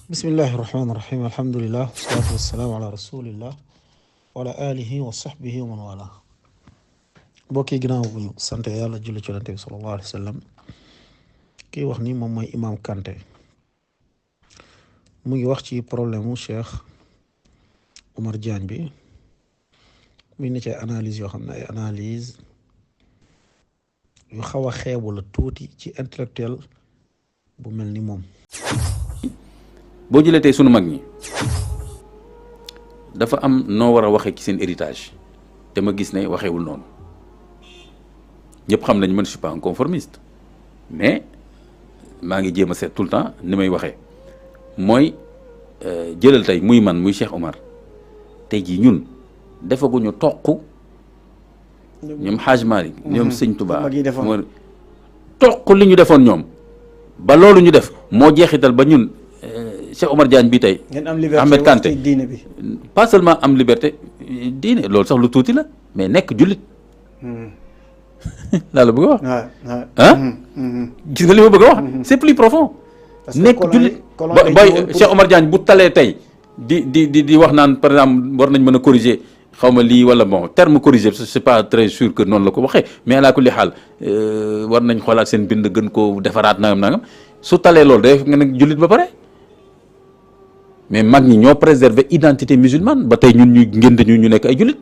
bismillahi irrahmani irrahim alhamdulilah wasalaatu wasalaamu ala rasulillah wa ala alihi wa sahbihi wa man wala mbokk yi ginnaaw bu ñu sant yàlla julli ci Yonent bi sallallahu alayhi wa sallam kii wax ni moom mooy Imam Kanté mu ngi wax ci problème mu Cheikh Oumar Diagne bi muy ne ci ay analyse yoo xam ne ay analyse yu xaw a xeebu la tuuti ci intellectuel bu mel ni moom. boo jëlee tey sunu mag ñi dafa am noo war a waxee ci seen héritage te ma gis ne waxeewul noonu ñëpp xam nañu man je suis pas un conformiste mais maa ngi jéem a seet tout le temps ni may waxee mooy jëlal tey muy man muy Cheikh Oumar tey jii ñun defaguñu toq ñoom Hadj Malick ñoom Sëñ Touba moo toq li ñu defoon ñoom ba loolu ñu def moo jeexital ba ñun Cheikh Oumar Diagne bi tey Ahmed Kanté diine bi pas seulement am liberté diine loolu sax lu tuuti la mais nekk jullit laa la bëgg a wax gis nga li ma bëgg a wax c'est plus profond nekk jullit booy Cheikh Oumar Diagne bu talee tey di wax naan par exemple war nañ mën a corriger xaw ma lii wala bon terme corriger c'est pas très sûr que noonu la ko waxee mais alaa kulli xaal war nañ xoolaat seen bind gën koo defaraat nangam su talee loolu day nga nekk jullit ba pare mais mag ñi ñoo préserver identité musulmane ba tey ñun ñu ngénte ñu nekk ay jullit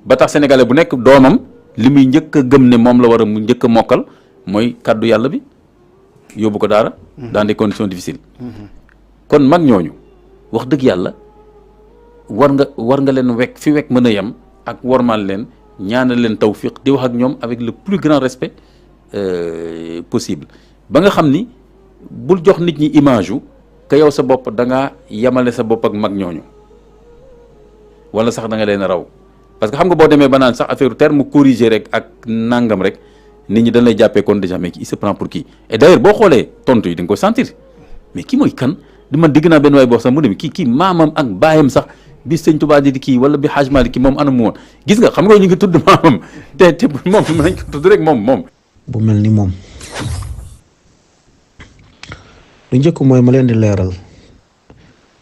ba tax sénégalais bu nekk doomam li muy njëkk a gëm ne moom la war a mu njëkk a mokkal mooy kàddu yàlla bi yóbbu ko daara dans des conditions difficiles kon mag ñooñu wax dëgg yàlla war nga leen wekk fi wekk mën a yem ak wormaal leen ñaanal leen tawfiq di wax ak ñoom avec le plus grand respect possible ba nga xam ni bul jox nit ñi image yu que yow sa bopp da ngaa yemale sa bopp ak mag ñooñu wala sax da nga leen raw parce que xam nga boo demee ba naan sax affaire terme corrigé rek ak nangam rek nit ñi dañ lay jàppee kon déjà mais il se prend pour qui et d'ailleurs boo xoolee tontu yi da nga koy sentir mais kii mooy kan di man dégg naa benn waay boo sax mu ne kii maamam ak baayam sax bi Sëñ Tuubaa di kii wala bi Hadj Malick kii moom anam mu woon gis nga xam nga ñu ngi tudd maamam te moom nañ ko tudd rek moom. bu mel ni moom. lu njëkk mooy ma leen di leeral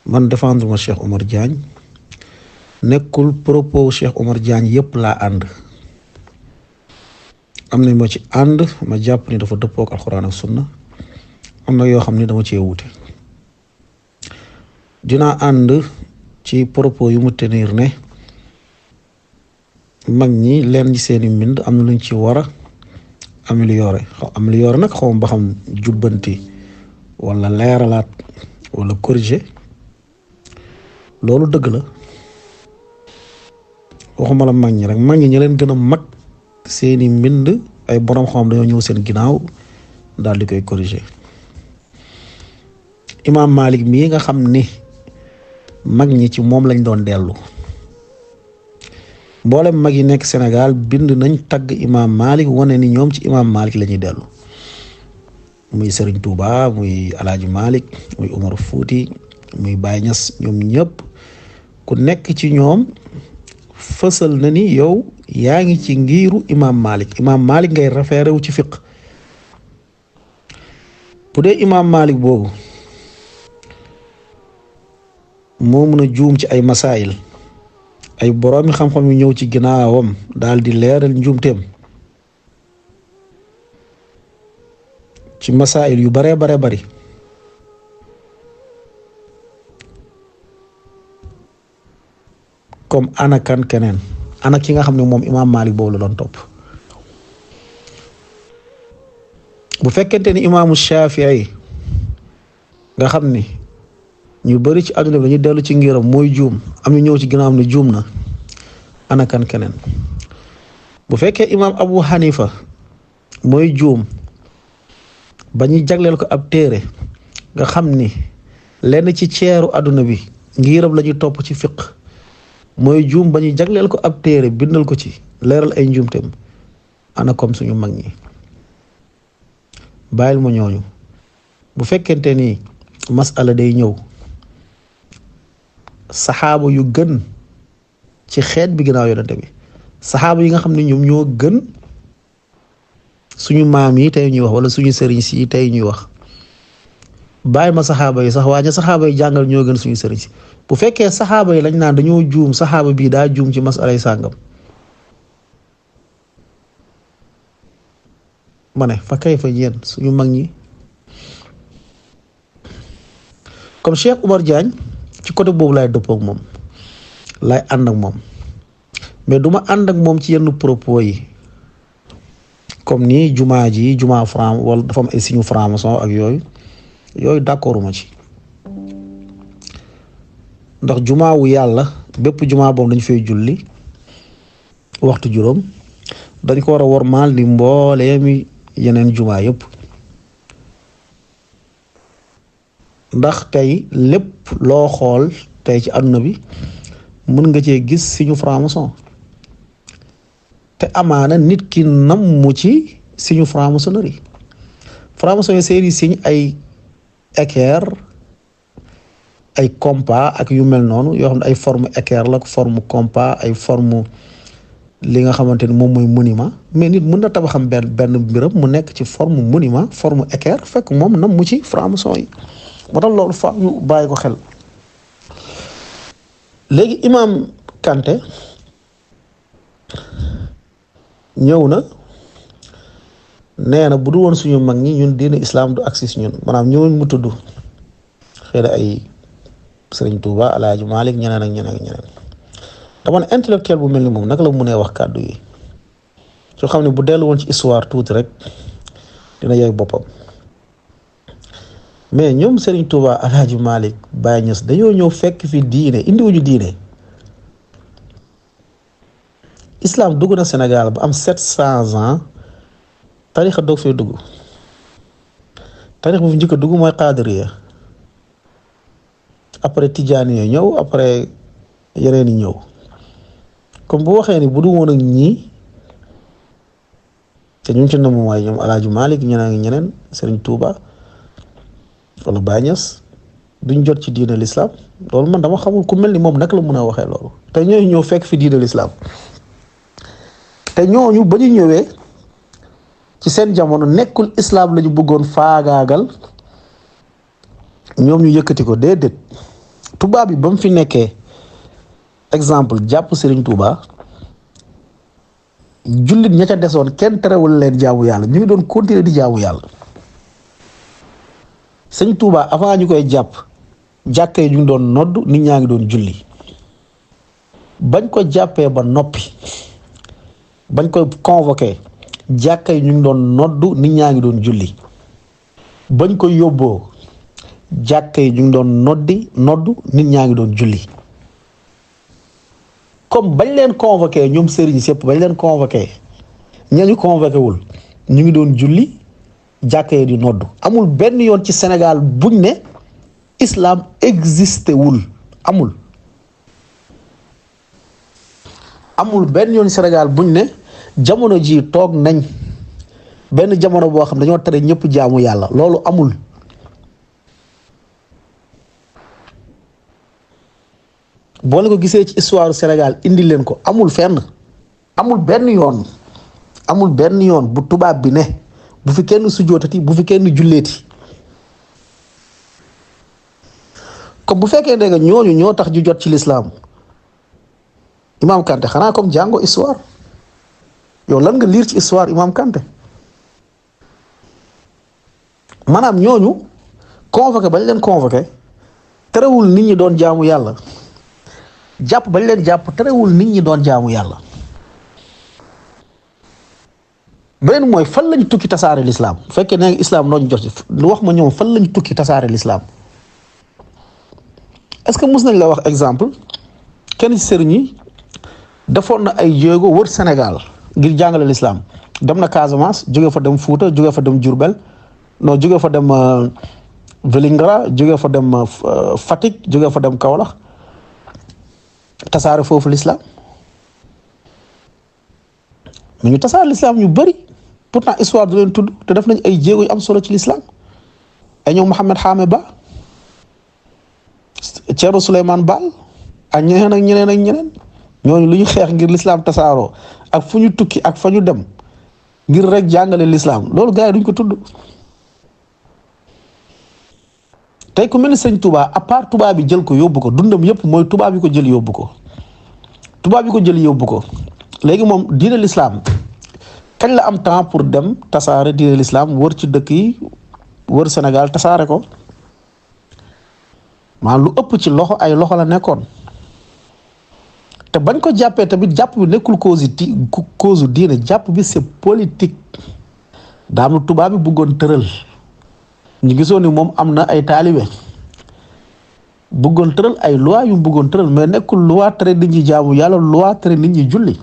man défendre ma Cheikh Oumar Diagne nekkul propos Cheikh Oumar Diagne yëpp laa ànd am na ma ci ànd ma jàpp ni dafa dëppoo ak alxuraan ak sunna am na yoo xam ni dama cee wuute dinaa ànd ci propos yu mu tenir ne mag ñi leen ci seeni mbind am na luñ ci war a améliorer nag xaw ma ba xam jubbanti wala leeralaat wala corriger loolu dëgg la waxuma la mag ñi rek mag ñi ñi leen gën a mag seeni mbind ay borom xam dañoo ñëw seen ginnaaw daal di koy corriger Imam Malik mii nga xam ni mag ñi ci moom lañ doon dellu mboolem mag yi nekk Sénégal bind nañ tagg Imam Malik wane ni ñoom ci Imam Malik la ñuy dellu muy Serigne Touba muy Alaaji Malik muy Umar Fuuti muy Baye Niass ñoom ñëpp ku nekk ci ñoom fësal na ni yow yaa ngi ci ngiiru Imam Malik ngay référé wu ci fiq bu dee Imam Malik boobu moo mën a juum ci ay masaayil ay boroomi xam-xam yu ñëw ci ginnaawam daal di leeral njuumteem ci masaayil yu bare bari comme ana keneen ana ki nga xam ne moom Imam Malik boobu la doon topp bu fekkente ni imaamu Shafii nga xam ni ñu bari ci àdduna bi dañuy dellu ci ngiram mooy juum am ñu ñëw ci ginnaawam ne juum na ana keneen bu fekkee imaam Abu Hanifa mooy juum ba ñu jagleel ko ab téere nga xam ni lenn ci ceeru àdduna bi ngiram la ñuy topp ci fiq mooy juum ba ñu jagleel ko ab téere bindal ko ci leeral ay njuumteem ana comme suñu mag ñi bàyyil ma ñooñu bu fekkente ni masala day ñëw saxaaba yu gën ci xeet bi ginnaaw yonente bi saxaaba yi nga xam ne ñoom ñoo gën suñu maam yi tey ñuy wax wala suñu sëriñ si tey ñuy wax bàyyi ma saxaaba yi sax waaye saxaaba yi jàngal ñoo gën suñu sëriñ si bu fekkee saxaaba yi lañ naan dañoo juum saxaaba bii daa juum ci masalay sàngam ma ne fa kay fa yéen suñu mag ñi comme Cheikh Oumar Diagne ci côté boobu laay dëppoo ak moom laay ànd ak moom mais duma ànd ak moom ci yenn propos yi comme ni jumaa ji jumaa franc wala dafa am ay signe franc-maçon ak yooyu d'accord ma ci ndax jumaa wu yàlla bépp jumaa boobu dañ fay julli waxtu juróom dañ ko war a wormaal ni mbooleemi yeneen jumaa yëpp ndax tey lépp loo xool tey ci àdduna bi mën nga cee gis signe franc-maçon te amaana nit ki nam mu ci signe franc-maçonnerie franc-maçon yi seeni signe ay équerre ay compas ak yu mel noonu yoo xam ne ay forme équerre la forme compas ay forme li nga xamante ni moom mooy monument mais nit mën na tabaxam benn mbiram mu nekk ci forme monument forme équerre fekk moom nam mu ci franc-maçon yi moo tax loolu fa ñu bàyyi ko xel léegi imam Kanté ñëw na nee na bu du woon suñu mag ñi ñun diine islam du agsi si ñun maanaam ñëwoon mu tudd xëy na ay Sëriñ Tuuba Alaaji Malik ñeneen ak ñeneen ak ñeneen dama ne intellectuel bu mel ni moom naka la mënee wax kàddu yi soo xam ne bu dellu woon ci histoire tuuti rek dina yey boppam mais ñoom Sëriñ Tuuba Alaaji Malik Baye Niass dañoo ñëw fekk fi diine indiwuñu diine islam dugg na Sénégal ba am 700 ans tarixa doog fee dugg tarix bu fi njëkk a dugg mooy Qaadiriya après Tijaani yi ñëw après yeneen yi ñëw comme bu waxee ni bu du woon ak ñii te ñu ci namm mooy ñoom Alaaji Malik ñeneen ak ñeneen Sëriñ Tuuba wala Baye Niass duñ jot ci diine l'islam loolu man dama xamul ku mel ni moom naka la mën a waxee loolu te ñooy ñëw fekk fi diine l'islam te ñooñu ba ñu ñëwee ci seen jamono nekkul islam la ñu bëggoon faagaagal ñoom ñu yëkkati ko déedéet tubaab bi ba mu fi nekkee exemple jàpp Serigne Touba jullit ña ca desoon kenn terewul leen jaamu yàlla ñu ngi doon continuer di jaamu yàlla Serigne Touba avant ñu koy jàpp jàkka yi ñu ngi doon nodd nit ñaa ngi doon julli bañ ko jàppee ba noppi bañ ko convoqué jàkka yi ñu ngi doon noddu nit ñaa ngi doon julli bañ ko yóbboo jàkka yi ñu ngi doon noddu nit ñaa ngi doon julli comme bañ leen convoqué ñoom sëriñ sépp bañ leen convoqué ñañu convoqué wul ñu ngi doon julli jàkka yi di noddu amul benn yoon ci Sénégal buñ ne islam existé wul amul benn yoon Sénégal buñ ne jamono ji toog nañ benn jamono boo xam dañoo tere ñëpp jaamu yàlla loolu amul boo leen ko gisee ci histoire Sénégal indi leen ko amul fenn amul benn yoon bu tubaab bi ne bu fi kenn sujjootati bu fi kenn julleeti comme bu fekkee ne nga ñooñu ñoo tax ju jot ci lislaam Imam Kanté xanaa comme jàngo histoire yow lan nga liir ci histoire Imam Kanté maanaam ñooñu convoqué bañ leen convoqué terewul nit ñi doon jaamu yàlla jàpp bañ leen jàpp terewul nit ñi doon jaamu yàlla benn mooy fan lañ tukki tasaare lislaam bu fekkee ne islam nooñu jot lu wax ma ñoom fan lañ tukki tasaare lislaam est-ce que mus nañ la wax exemple kenn ci sëriñ yi defoon na ay jéego wër Sénégal ngir jàngale lislaam dem na Casamance jóge fa dem Fuuta jóge fa dem Diourbel non jóge fa dem Vélingara jóge fa dem Fatick jóge fa dem Kaolack tasaare foofu lislaam mais ñu tasaare lislaam ñu bëri pourtant histoire du leen tudd te def nañ ay jéego yu am solo ci lislaam ay ñoom Mouhamed Xaame Ba Thierno Souleymane Baal ak ñeneen ak ñeneen ak ñeneen ñooñu lu ñu xeex ngir lislaam tasaaroo ak fu ñu tukki ak fa ñu dem ngir rek jàngale lislaam loolu gars yi duñ ko tudd tey ku mel ni sëñ Touba à part tubaab bi jël ko yóbbu ko dundam yëpp mooy tubaab yi ko jël yóbbu ko léegi moom diine l'islam kañ la am temps pour dem tasaare diine l'islam wër ci dëkk yi wër Sénégal tasaare ko maanaam lu ëpp ci ay loxo la nekkoon te bañ ko jàppee tamit jàpp bi nekkul cause diine jàpp bi c'est politique daa am tubaab bi bëggoon tëral ñu gisoon ni moom am na ay taalibe bëggoon tëral ay loi yu bëggoon tëral mais nekkul loi tere nit ñi jaamu yàlla loi tere nit ñi julli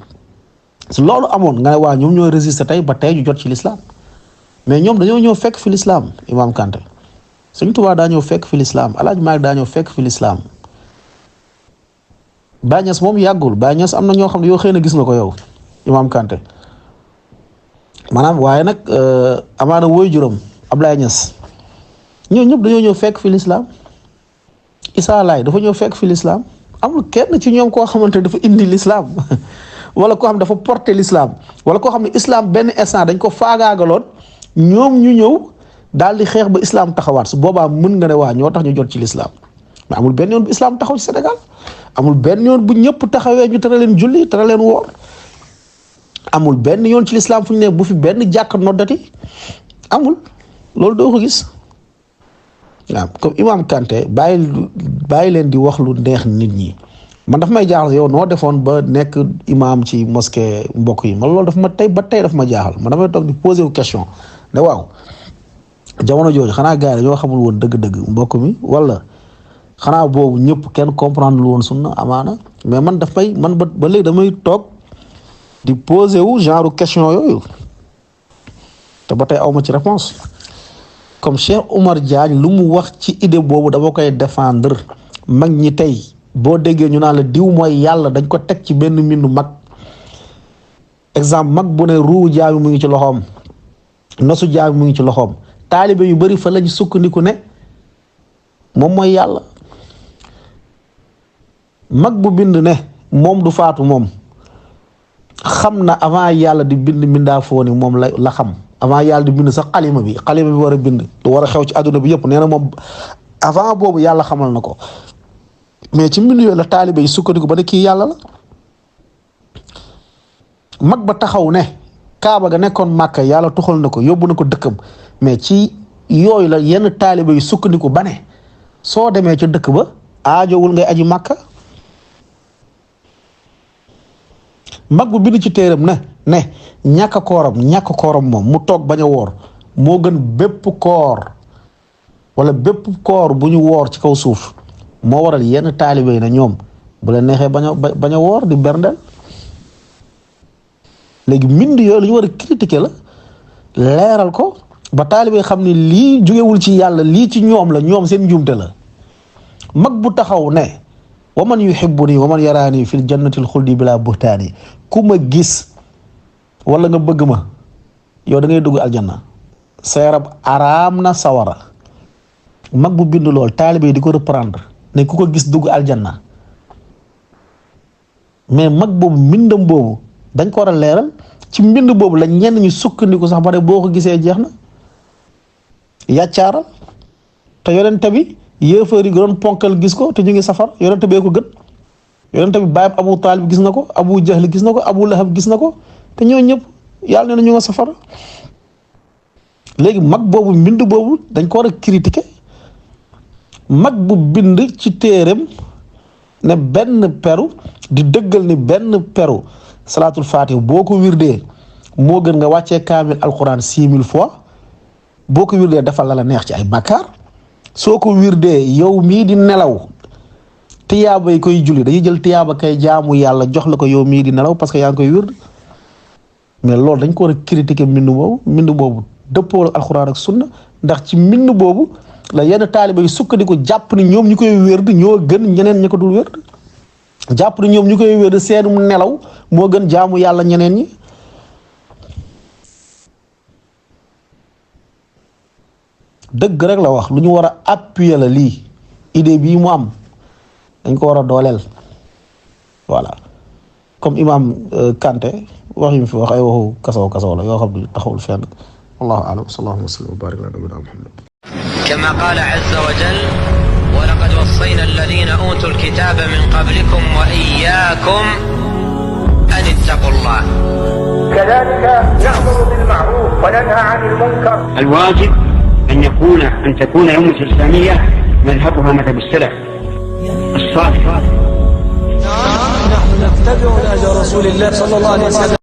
si loolu amoon nga ne waa ñoom ñoo résister tey ba tey ñu jot ci l'islam mais ñoom dañoo ñëw fekk fi l'islam Imam Kanté Sëñ Tuubaa daa ñëw fekk fi l'islam Alaaji Maalik daa ñëw fekk fi l'islam Baay Ñas moom yàggul Baay Ñas am na ñoo xam ne yoo xëy na gis nga ko yow Imam Kanté maanaam waaye nag amaana woy juróom Ablaye Ñas ñoo ñëpp dañoo ñëw fekk fi l'islam Issa Laye dafa ñëw fekk fi l'islam amul kenn ci ñoom koo xamante ne dafa indi l'islam wala koo xam ne dafa porter l'islam wala koo xam ne islam benn instant dañ ko faagaagaloon ñoom ñu ñëw daal di xeex ba islam taxawaat su boobaa mën nga ne waa ñoo tax ñu jot ci l'islam mais amul benn yoon bu islam taxaw ci Sénégal amul benn yoon bu ñëpp taxawee ñu tere leen julli tere leen woor amul benn yoon ci l'islam fu ñu ne bu fi benn jàkk noddati amul loolu doo ko gis waaw comme Imam Kanté bàyyi leen di wax lu neex nit ñi man daf may jaaxal yow noo defoon ba nekk imam ci mosquée mbokk yi man loolu daf ma tey ba tey daf ma jaaxal man damay toog di poser wu question ne waaw jamono jooju xanaa gars yi dañoo xamul woon dëgg-dëgg mbokk mi wala xanaa boobu ñëpp kenn comprendre lu woon sunna amaana mais man daf may man ba léegi damay toog di poser wu genre question yooyu te ba tey awma ci réponse comme Cheikh Oumar Diagne lu mu wax ci idée boobu dama koy défendre mag ñi tey boo déggee ñu naan la diw mooy yàlla dañ ko teg ci benn mbindu mag exemple mag bu ne ruu jaami mu ngi ci loxoom nosu jaami mu ngi ci loxoom taalibe yu bari fa lañ sukkandiku ne moom mooy yàlla mag bu bind ne moom du faatu moom xam na avant yàlla di bind mbindaa foo ni moom la xam avant yàlla di bind sax xalima bi war a bind lu war a xew ci àdduna bi yëpp nee na moom avant boobu yàlla xamal na ko mais ci mbind yooyu la taalibe yi sukkandiku ba ne kii yàlla la mag ba taxaw ne kaaba ga nekkoon màkka yàlla tuxal na ko yóbbu na ko dëkkam mais ci yooyu la yenn taalibe yi sukkandiku ba ne soo demee ca dëkk ba aajowul ngay aji màkka mag bu bind ci téeram ne ñàkk kooram moom mu toog bañ a woor moo gën bépp koor wala bépp koor bu ñu woor ci kaw suuf moo waral yenn taalibe yi na ñoom bu leen neexee bañ a woor di berndeel léegi mbind yooyu lu ñu war a critiquer la leeral ko ba taalibe xam ne lii jógewul ci yàlla lii ci ñoom la ñoom seen njuumte la mag bu taxaw ne wa man yuhibbuni wa man yaraani fil jannatil xuldi bila buhtaani ku ma gis wala nga bëgg ma yow da ngay dugg aljanna sa yaram araam na sawara mag bu bind lool taalibe yi di ko reprendre ne ku ko gis dugg aljanna mais mag boobu mbindam boobu dañ ko war a leeral ci mbind boobu la ñenn ñu sukkandiku sax ba ne boo ko gisee jeex na yàccaaral te yonent bi yéefar yi doon ponkal gis ko te ñu ngi safar yonent bee ko gën yonent bi baayam Abu Taalib gis na ko Abu Jahl gis na ko Abu Lahab gis na ko te ñoo ñëpp yàlla nee na ñu nga safara léegi mag boobu mbind boobu dañ ko war a critiquer mag bu bind ci téereem ne benn peru di dëggal ni benn peru salaatul fatih boo ko wirdee moo gën nga wàccee kaamil alquran 6000 fois boo ko wirdee defal la neex ci ay bàkkaar soo ko wirdee yow mii di nelaw tiyaaba yi koy julli dañuy jël tiyaaba kay jaamu yàlla jox la ko yow mii di nelaw parce que yaa ngi koy wird mais loolu dañ ko war a critiquer mbind boobu dëppoo ak alquran ak sunna ndax ci mbind boobu la yenn taaliba yi sukkandiku jàpp ni ñoom ñu koy wérd ñoo gën ñeneen ñi ko dul wérd jàpp ni ñoom ñu koy wérd seenum nelaw moo gën jaamu yàlla ñeneen ñi dëgg rek la wax lu ñu war a appuyer la lii idée bii mu am dañ ko war a dooleel voilà comme imam Kanté wax yi mu fi wax ay waxu kasaw la yoo xam ne taxawul fenn wallahu a'lam sallallahu wa sallam wa barik ala nabiyina Muhammad كما قال عز وجل ولقد وصينا الذين أوتوا الكتاب من قبلكم وإياكم أن اتقوا الله. كذلك نأمر بالمعروف وننهى عن المنكر. الواجب أن تكون الأمة الإسلامية مذهبها مذهب السلف الصالح. نحن نتبع نهج رسول الله صلى الله عليه وسلم.